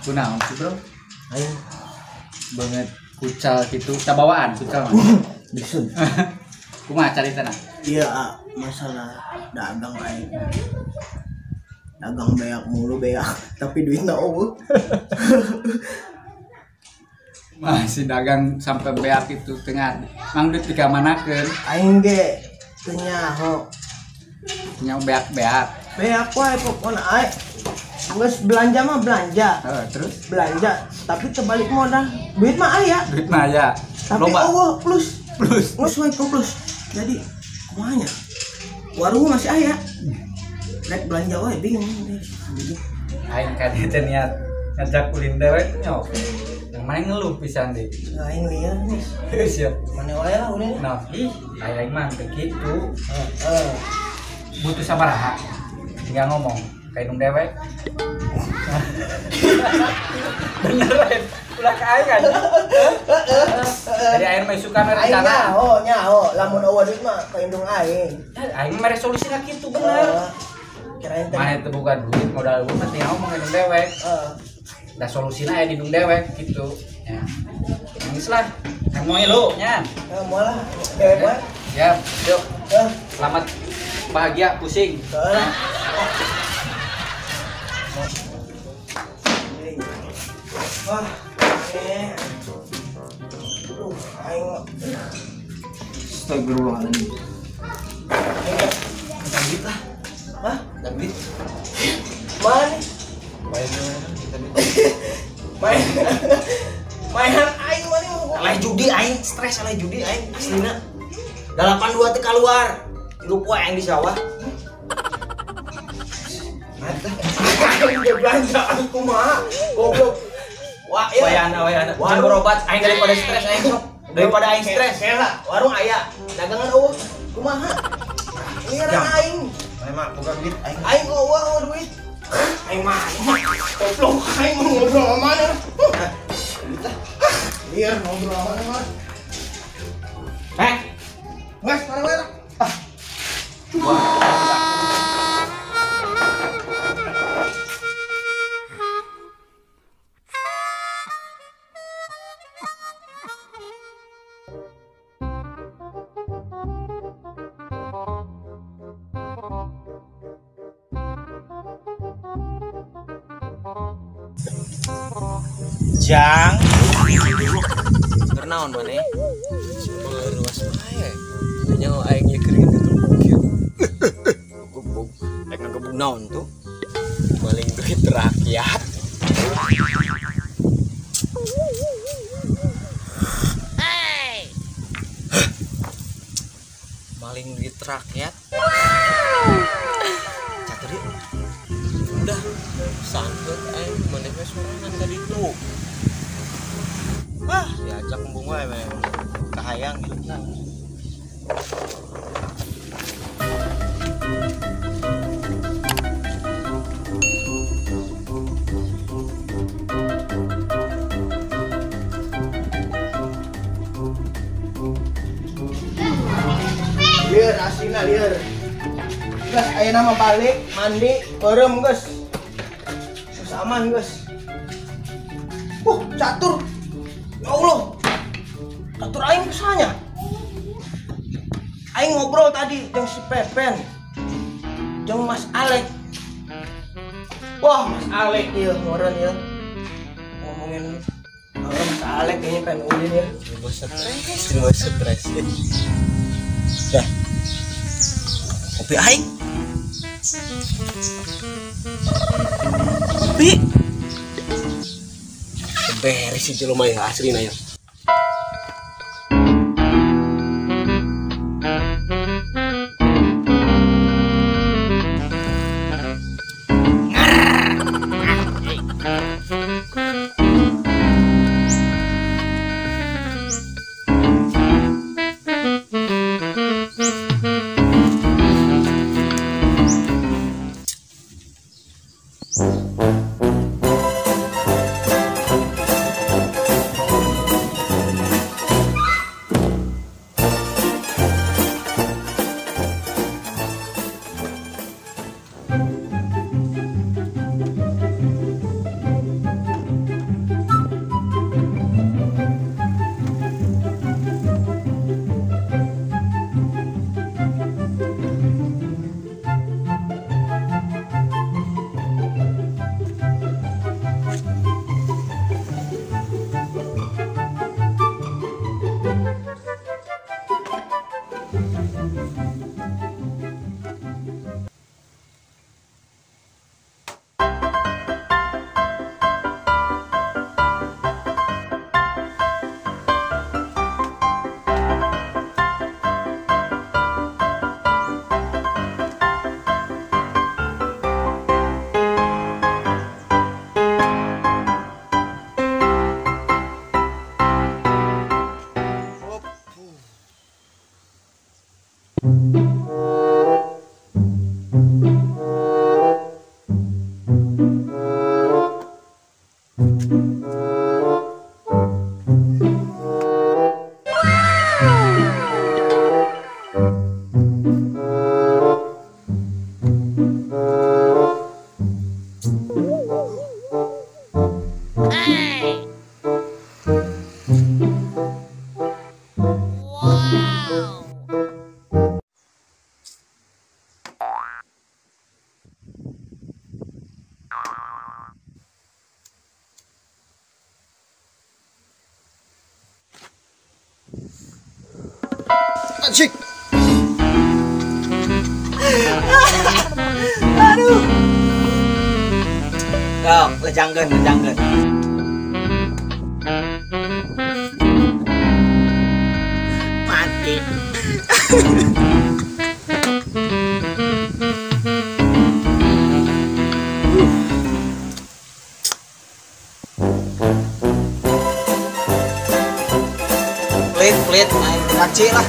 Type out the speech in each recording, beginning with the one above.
Kunaon sih bro? Ayo banget kucal gitu, tabawaan kucal mah. Bisun. Kumaha caritana? Iya, masalah dagang aing. Dagang beak mulu beak, tapi duitna eueuh. Masih dagang sampai beak itu tengah. Mang duit dikamanakeun? Aing ge teu nyaho. Nyaho beak-beak. Beak wae pokona aing. Geus belanja mah belanja. Terus belanja, tapi terbalik modal. Duit mah aya. Duit mah aya. Tapi eueuh plus. Plus. Geus we plus. Jadi kumaha nya? Warung masih aya. Rek belanja wae bingung. Aing ka dieu teh niat ngajak ulin dewek nya oke. Yang mana ngeluh pisan deui. Aing lieur nih. Geus ya. Mana wae lah ulin. Nah, ih, aing mah teu kitu. Heeh. Butuh sabaraha? Tinggal ngomong. Kayak indung dewek. Beneran, ulah ka aing kan. Jadi aing mah suka rencana. Aing nyaho, nyaho, lamun eueuh duit mah ka indung aing. Aing mah resolusi na kitu bener. Kirain teh mah teu boga duit modal gua mah tinggal ngomong indung dewek. Heeh. Da solusina aya di indung dewek gitu. Ya. Nangis lah. Moal lu nya. Heeh, moal lah. Dewek wae. Siap, yuk. Selamat bahagia pusing. Heeh. Wah, aduh, aing astagfirullahaladzim. Aing minta duit lah. Hah? Minta duit. Mana? Main minta duit. Main. Mainan aing mana mau? Alay judi aing, stres alay judi aing aslina. 82 teh keluar. 3 poe aing di sawah. Aing belanja aing kumaha? Goblok. Wah, iya. Wayana, wayana. Warung berobat aing daripada stres aing sok. Daripada aing stres. Kela, warung aya. Dagangan eueuh. Kumaha? Lieur aing. Mah boga duit aing. Aing eueuh duit. Aing mah. Goblok aing mau ngobrol sama mana? Duit lah. Lieur ngobrol sama mana mah. Eh. Wes, mana wae lah. Ah. Wah. Jang, kernaon mana? Ruas bae. Nya aing ye kering ditumpuk kieu. Gebug, aing ngagebug naon tuh? Maling duit rakyat. Hey. Maling duit rakyat. Catur yuk. Udah, sangkeut aing maneh we sorangan tadi tuh. Ah, diajak embung wae meh. Kahayang hidupna. Lieur asina lieur. Geus ayeuna mah balik, mandi, beureum geus. Geus aman geus. Catur. Ya Allah. Catur aing kesanya. Aing ngobrol tadi jeung si Pepen. Jeung Mas Alek. Wah, Mas Alek ieu ngeureun ieu. Ngomongin Mas Alek kayaknya pengen ulin ya. Gua stres, gua stres. Dah. Kopi aing. Kopi. Beres sih jelema ya aslina ya. Anjing. Aduh. Dong, lejangkeun, lejangkeun. Mati. Pelit, pelit, main kunci lah.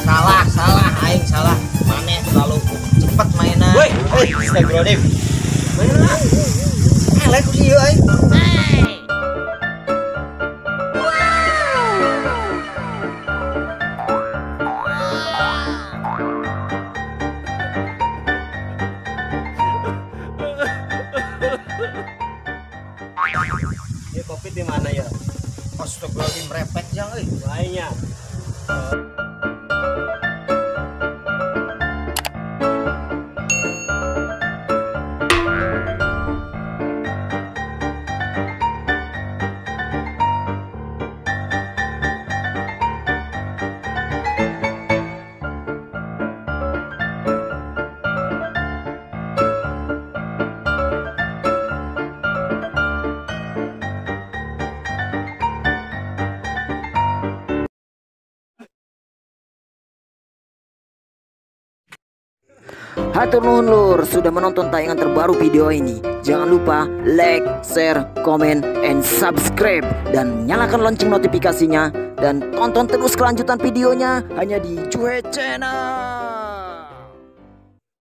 Salah, salah, aing salah. Maneh terlalu cepet mainan. Woi, astagfirullahaladzim. Main lah. Elek ku ieu aing. Ya kopi di mana ya? Astagfirullahaladzim, repet jang euy. Lainnya. Hatur nuhun lur sudah menonton tayangan terbaru video ini. Jangan lupa like, share, komen, and subscribe. Dan nyalakan lonceng notifikasinya. Dan tonton terus kelanjutan videonya hanya di Juhe Channel.